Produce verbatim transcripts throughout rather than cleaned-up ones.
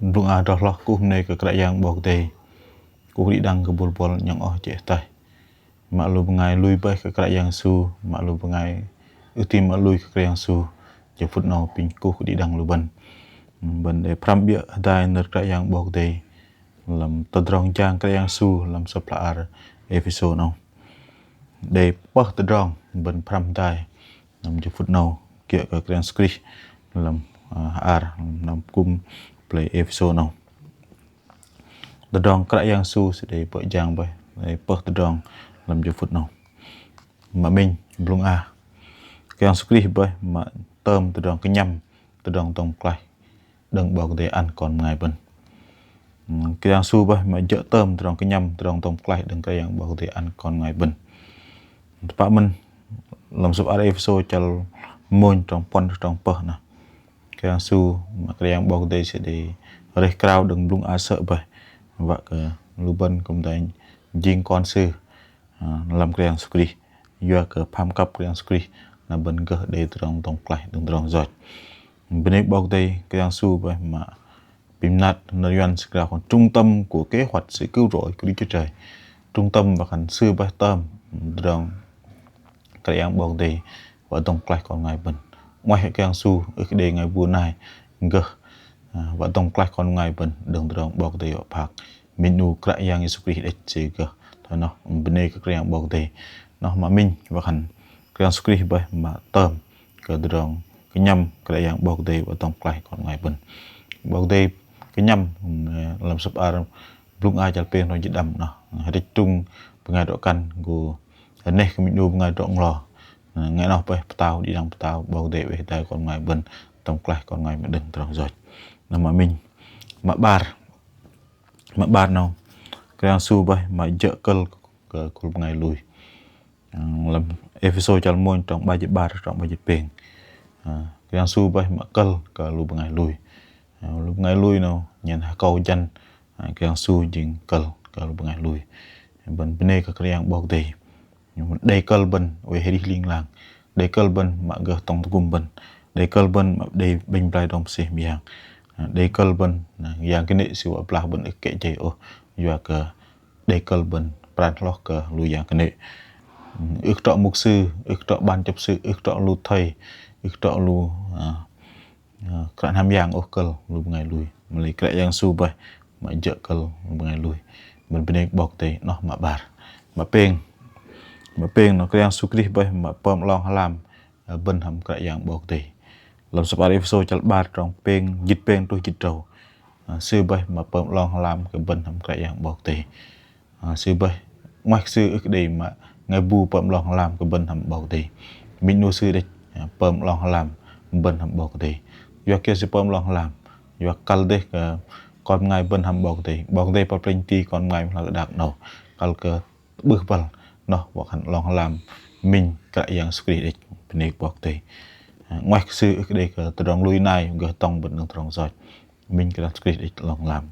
Blŭng a droh hloh kuh bơnê kơ Kră Yang 'Bok Kei-Dei. Kuh đĭ đăng kơ bôl bôl nhŏng oh jê̆ ataih. Mă lu bơngai lui bơih kơ Kră Yang Yêsu, mă lu bơngai ưh ti mă lui kơ Kră Yang Yêsu, jơ phŭt 'nâu apinh kuh đĭ đăng lu bơ̆n. Bơ̆n đei pơhrăm 'biơ̆ hơdai nơ̆r Kră Yang 'Bok Kei-Dei lăm tơdrong jang Kră Yang Yêsu lăm sơ̆p hla ar Êphêsô 'nâu. Đei pơh tơdrong bơ̆n pơhrăm hơdai lăm jơ phŭt 'nâu kiơ̆ kơ Kră Yang Yêsu Krist lăm, ơ, hla ar, lăm kŭm plei Êphêsô 'nâu. Tơdrong Kră Yang Yêsu sư đei pơ̆ jang bơih, đei pơh tơdrong lăm jơ phŭt 'nâu. Mă minh, blŭng a, Kră Yang Yêsu Krist bơih mă tơm tơdrong kơnhăm, tơdrong dŏng pơklaih đơ̆ng 'Bok Kei-Dei ăn kon bơngai bơ̆n. Ưm, Kră Yang Yêsu bơih mă jơ̆ tơm tơdrong kơnhăm, tơdrong dŏng pơklaih đơ̆ng Kră Yang 'Bok Kei-Dei ăn kon bơngai bơ̆n. Tơpă mơ̆n lăm sơ̆p hla ar Êphêsô chăl mônh trong puăn trong pơh 'noh. Kră Yang Yêsu mă Kră Yang 'Bok Kei-Dei sư đei rơih krao đơ̆ng blŭng a sơ̆ bơih. Wă kơ lu bơ̆n kư̆m đei jing kon sư, ơ, lăm Kră Yang Yêsu Krist. Yua kơ pham kăp Kră Yang Yêsu Krist na bơ̆n gơh đei tơdrong dŏng pơklaih đơ̆ng tơdrong yoch. Bơnê 'Bok Kei-Dei, Kră Yang Yêsu bơih mă pơmat nơ̆r Yuăn sư krao khan trung tâm của kế hoạch sự cứu rỗi của Đức Chúa Trời. Trung tâm wă khan sư bơih tơm tơdrong Kră Yang 'Bok Kei-Dei wă dŏng pơklaih kon bơngai bơ̆n. 'Ngoaih Kră Yang Yêsu ưh kơ đei bơngai bu nai gơh, ơ, wă dŏng pơklaih kon bơngai bơ̆n đơ̆ng tơdrong 'Bok Kei-Dei wă phak. Minh 'nu Kră Yang Yêsu Krist đĕch sư gơh. Thoi noh, bơnê kơ Kră Yang 'Bok Kei-Dei. Noh mă minh wă khan Kră Yang Yêsu Krist bơih mă tơm kơ tơdrong kơnhăm Kră Yang 'Bok Kei-Dei wă dŏng pơklaih kon bơngai bơ̆n. 'Bok Kei-Dei kơnhăm, ơ, lăm sơ̆p hla ar blŭng a chăl pêng trong jĭt đăm 'noh. Hơdrĕch trung bơngai drŏ kăn gô hơneh kơ minh 'nu bơngai drŏ nglo. Ơ, ngai noh bơih pơtao đĭ đăng pơtao 'Bok Kei-Dei oei hơdai kon bơngai bơ̆n dŏng pơklaih kon bơngai mă đơ̆ng tơdrong yoch. Noh mă minh. Mă 'bar. Mă 'bar 'nâu. Kră Yang Yêsu bơih mă jơ̆ kơ̆l kơ khul bơngai lui. Ơ, lăm Êphêsô chăl mônh trong 'bar jĭt 'bar, trong 'bar jĭt pêng. Ơ, Kră Yang Yêsu bơih mă kơ̆l kơ lu bơngai lui. Ơ, lu bơngai lui 'nâu nhen akâu jăn, ơ, Kră Yang Yêsu jing kơ̆l kơ lu bơngai lui. Bơ̆n bơnê kơ Kră Yang 'Bok Kei-Dei. Đei kơ̆l bơ̆n oei arih ling lang. Đei kơ̆l bơ̆n mă gơh tŏng tơgŭm bơ̆n. Đei kơ̆l bơ̆n mă đei bĕnh blai tơdrong mơsêh mơyang. Đei kơ̆l bơ̆n, na, yang kơnê̆ sư wă blah bơ̆n ưh kĕ jei ôh. Yua kơ đei kơ̆l bơ̆n pran hloh kơ lu yang kơnê̆. Ưh kơ trŏ mục sư, ưh kơ trŏ ban chấp sự, ưh kơ trŏ lu thầy, ưh kơ trŏ lu, ơ, ơ, kră hnam yang ôh kơ̆l lu bơngai lui. Mă lei Kră Yang Yêsu bơih mă jơ̆ kơ̆l lu bơngai lui. Bơ̆n bơnê kơ 'Bok Kei-Dei. Noh mă 'bar. Mă pêng. Mă pêng 'noh Kră Yang Yêsu Krist bơih mă pơm 'long hơlam, ơ, bơ̆n hăm Kră Yang 'Bok Kei-Dei. Lăm sơ̆p hla ar Êphêsô chăl 'bar trong pêng, jĭt pêng truh jĭt tơdrâu. Ơ, sư bơih mă pơm 'long hơlam kơ bơ̆n hăm Kră Yang 'Bok Kei-Dei. Ơ, sư bơih, 'ngoaih kơ sư ưh kơ đei mă bơngai bu pơm 'long hơlam kơ bơ̆n hăm 'Bok Kei-Dei. Minh 'nu sư đĕch, ơ, pơm 'long hơlam bơ̆n hăm 'Bok Kei-Dei. Yua kơ sư pơm 'long hơlam, yua kăl dêh kơ kon bơngai bơ̆n hăm 'Bok Kei-Dei. 'Bok Kei-Dei păl plĕnh ti, kon bơngai mă lăng kơ đak 'nâu. Kăl kơ tơ'bưh băl, noh wă khan 'long hơlam minh Kră Yang Yêsu Krist đĕch. Bơnê kơ 'Bok Kei-Dei. Ơ, 'ngoaih kơ sư ưh kơ đei kơ tơdrong lui nai gơh tŏng bơ̆n đơ̆ng tơdrong yoch. Minh Kră Yang Yêsu Krist đĕch 'long hơlam.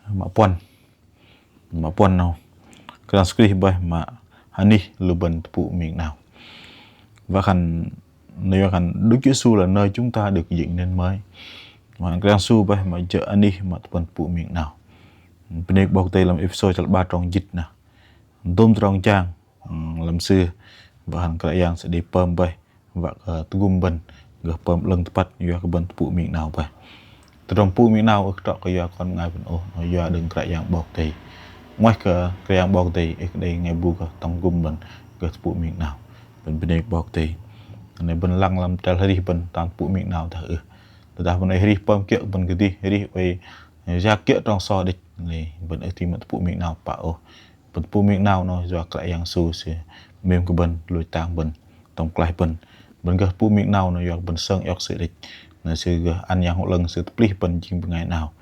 Mă puăn. Mă puăn 'nâu. Kră Yang Yêsu Krist bơih mă hơnih lu bơ̆n tơpŭ ming 'nao. Wă khan, nơ̆r wă khan Đức Giêsu là nơi chúng ta được dựng nên mới. Mă Kră Yang Yêsu bơih mă jơ̆ hơnih mă bơ̆n tơpŭ ming 'nao. Bơnê kơ 'Bok Kei-Dei. Lăm Êphêsô chăl 'bar trong jĭt 'noh. Dôm tơdrong jang, ơ, lăm sư, wă khan Kră Yang sư đei pơm bơih, wă kơ tơgŭm bơ̆n gơh pơm 'lơ̆ng tơpăt yua kơ bơ̆n tơpŭ ming 'nao bơih. Tơdrong tơpŭ ming 'nao ưh kơ trŏ kơ yua kon bơngai bơ̆n ôh, yua đơ̆ng Kră Yang 'Bok Kei-Dei. 'Ngoaih kơ Kră Yang 'Bok Kei-Dei ưh kơ đei bơngai bu gơh tŏng tơgŭm bơ̆n gơh tơpŭ ming 'nao. Bơ̆n bơnê kơ 'Bok Kei-Dei. Nơ̆r bơ̆n lăng lăm tơdrong arih bơ̆n tam tơpŭ ming 'nao dah ưh. Tơdah bơ̆n oei arih pơm kiơ̆ bơ̆n kơdih, arih oei yak kiơ̆ tơdrong so đĕch, lei bơ̆n ưh ti mă tơpŭ ming 'nao pă ôh. Bơ̆n tơpŭ ming 'nao 'noh yua Kră Yang Yêsu sư mêm kơ bơ̆n, lôch tang bơ̆n, dŏng pơklaih bơ̆n. Bơ̆n gơh tơpŭ ming 'nao 'noh yua kơ bơ̆n sơng iŏk sư đĕch. Na sư gơh ăn Yang 'Lơ̆ng sư tơplih bơ̆n jing bơngai 'nao.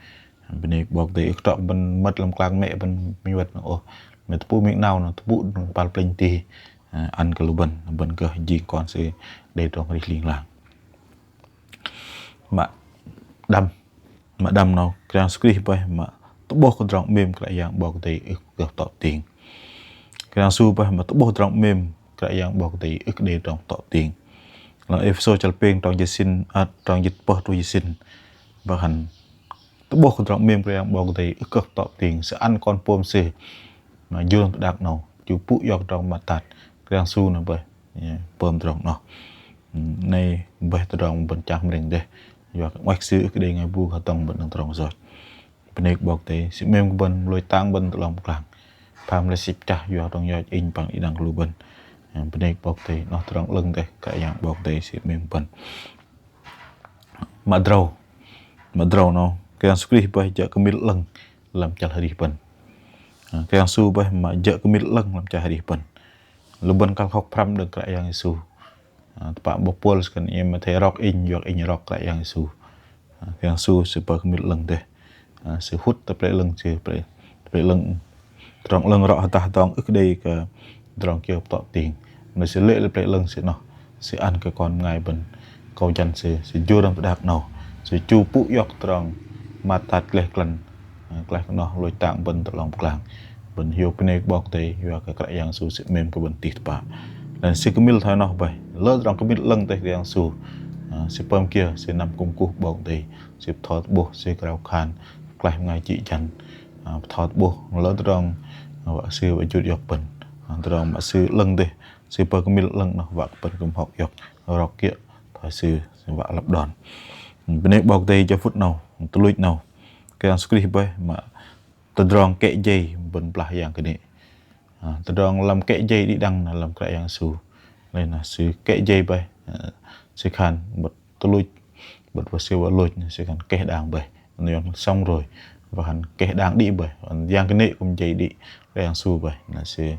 Bơnê kơ 'Bok Kei-Dei. Ưh kơ trŏ bơ̆n mơ̆t lăm klang mĕ bơ̆n minh wơ̆t 'noh ôh. Mă tơpŭ ming 'nao 'noh tơpŭ đơ̆ng kơpal plĕnh ti, ơ, ăn kơ lu bơ̆n, bơ̆n gơh jing kon sư đei tơdrong arih ling lang. Mă đăm. Mă đăm 'nâu, Kră Yang Yêsu Krist bơih mă tơ'bôh kơ tơdrong mêm Kră Yang 'Bok Kei-Dei ưh kơ tŏ ting. Kră Yang Yêsu bơih mă tơ'bôh tơdrong mêm Kră Yang 'Bok Kei-Dei ưh kơ đei tơdrong tŏ ting. Lăm Êphêsô chăl pêng trong jĭt sĭn, ơ, trong jĭt pơh truh jĭt sĭn. Wă khan tơ'bôh kơ tơdrong 'mêm Kră Yang 'Bok Kei-Dei ưh kơ tŏ pơting, Sư ăn Kon pôm Sư. Na jur tơ đak 'nâu, chu pŭ iŏk tơdrong pơmat tat, Kră Yang Yêsu noh bơih pơm tơdrong noh. Nai bơih tơdrong bơ̆n chă mơrĕng dêh. Yua kơ 'ngoaih kơ Sư ưh kơ đei bơngai bu kơ dŏng bơ̆n đơ̆ng tơdrong yoch. Bơnê kơ 'Bok Kei-Dei, Sư 'mêm kơ bơ̆n, lôch tang bơ̆n tơ 'long pơglang. Pham lei sĭ pơchah yua tơdrong yoch inh păng đĭ đăng kơ lu bơ̆n. Bơnê kơ 'Bok Kei-Dei, noh tơdrong 'lơ̆ng dêh Kră Yang 'Bok Kei-Dei Sư 'mêm kơ bơ̆n. Mă drâu, mă drâu 'nâu, Kră Yang Yêsu Krist bơih jơ̆ kơmil 'lơ̆ng lăm chăl arih bơ̆n. Kră Yang Yêsu bơih mă jơ̆ kơmil 'lơ̆ng lăm chăl arih bơ̆n. Lu bơ̆n kăl hŏk pơhrăm đơ̆ng Kră Yang Yêsu. Tơpă 'bok Pôl sư khan: Iĕm athei rok inh, yua kơ inh rok Kră Yang Yêsu. Kră Yang Yêsu Sư pơm kơmil 'lơ̆ng dêh. Sư hŭt tơ Pơlei 'lơ̆ng, Sư Pơlei, Pơlei 'lơ̆ng, tơdrong 'lơ̆ng rŏ hơdah hơdong ưh kơ đei kơ tơdrong kiơ pơtŏ pơting. Mă Sư lê̆ lăm Pơlei 'lơ̆ng Sư noh, Sư ăn kơ kon bơngai bơ̆n akâu jăn Sư, Sư jur lăm teh đak 'nâu, Sư chu pŭ iŏk tơdrong pơmat tat gleh glăn, gleh kơ noh lôch tang bơ̆n tơ 'long pơglang. Bơ̆n hiôk bơnê kơ 'Bok Kei-Dei, yua kơ Kră Yang Yêsu Sư 'mêm kơ bơ̆n tih tơpă. Lei Sư kơmil thoi noh bơih, lơ tơdrong kơmil 'lơ̆ng dêh Kră Yang Yêsu. Sư pơm kiơ, Sư năm kŭm kuh 'Bok Kei-Dei, Sư bơtho tơ'bôh, Sư krao khan, klaih bơngai jĭ jăn, bơtho tơ'bôh, lơ tơdrong wă Sư wă jur iŏk bơ̆n. Tơdrong mă Sư 'lơ̆ng dêh, Sư pơm kơmil 'lơ̆ng noh wă kơ bơ̆n kư̆m hŏk iŏk, rok kiơ̆ thoi Sư, Sư wă lăp đon. Bơnê kơ 'Bok Kei-Dei, jơ phŭt 'nâu, tuch luch 'nâu, Kră Yang Yêsu Krist bơih mă tơdrong kĕ jei bơ̆n blah yang kơnê̆. Tơdrong lăm kĕ jei đĭ đăng na lăm Kră Yang Yêsu. Lei na Sư kĕ jei bơih, Sư khan bơ̆t tuch luch, bơ̆t wă Sư wă lôch, Sư khan keh đang bơih. Noh yua sŏng roi, wă khan keh đang đĭ bơih, yang kơnê̆ kư̆m jei đĭ Kră Yang Yêsu bơih. Na Sư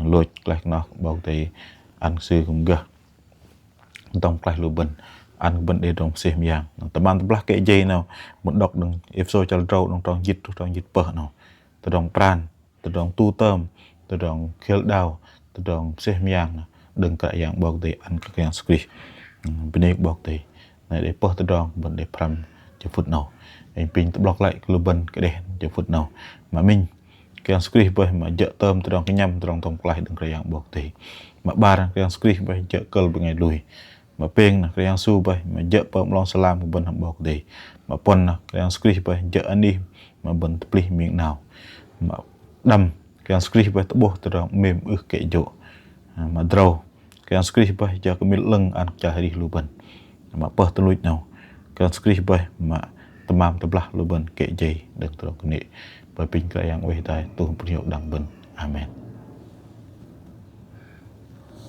lôch klaih kơ noh, 'Bok Kei-Dei ăn Sư kư̆m gơh dŏng klaih lu bơ̆n, ăn kơ bơ̆n đei tơdrong mơsêh mơyang. Tơmam tơblah kĕ jei 'nâu, bơ̆n đŏk đơ̆ng Êphêsô chăl drâu đơ̆ng trong jĭt truh trong jĭt pơh 'nâu. Tơdrong pran, tơdrong tu tơm, tơdrong khêl đao, tơdrong mơsêh mơyang đơ̆ng Kră Yang 'Bok Kei-Dei ăn kơ Kră Yang Yêsu Krist. Bơnê kơ 'Bok Kei-Dei. Nai đei pơh tơdrong bơ̆n đei pơhrăm jơ phŭt 'nâu. Inh apinh tơ'blŏk lăi kơ lu bơ̆n kơdeh jơ phŭt 'nâu. Mă minh, Kră Yang Yêsu Krist bơih mă jơ̆ tơm tơdrong kơnhăm, tơdrong dŏng klaih đơ̆ng Kră Yang 'Bok Kei-Dei. Mă 'bar, Kră Yang Yêsu Krist bơih jơ̆ kơ̆l bơngai lui. Mă pêng na Kră Yang Yêsu bơih mă jơ̆ pơm 'long sơlam kơ bơ̆n hăm 'Bok Kei-Dei. Mă puăn na Kră Yang Yêsu Krist bơih jơ̆ anih mă bơ̆n tơplih ming 'nao. Mă đăm, Kră Yang Yêsu Krist bơih tơ'bôh tơdrong 'mêm ưh kĕ jô̆. Mă drâu, Kră Yang Yêsu Krist bơih jơ̆ kơmil 'lơ̆ng ăn kơ chăl arih lu bơ̆n. Mă pơh tuch luch 'nâu, Kră Yang Yêsu Krist bơih mă tơmam tơblah lu bơ̆n kĕ jei đơ̆ng tơdrong kơnê̆. Bơih apinh Kră Yang oei hơdai tuh pơnhiôk đăng bơ̆n. Amen.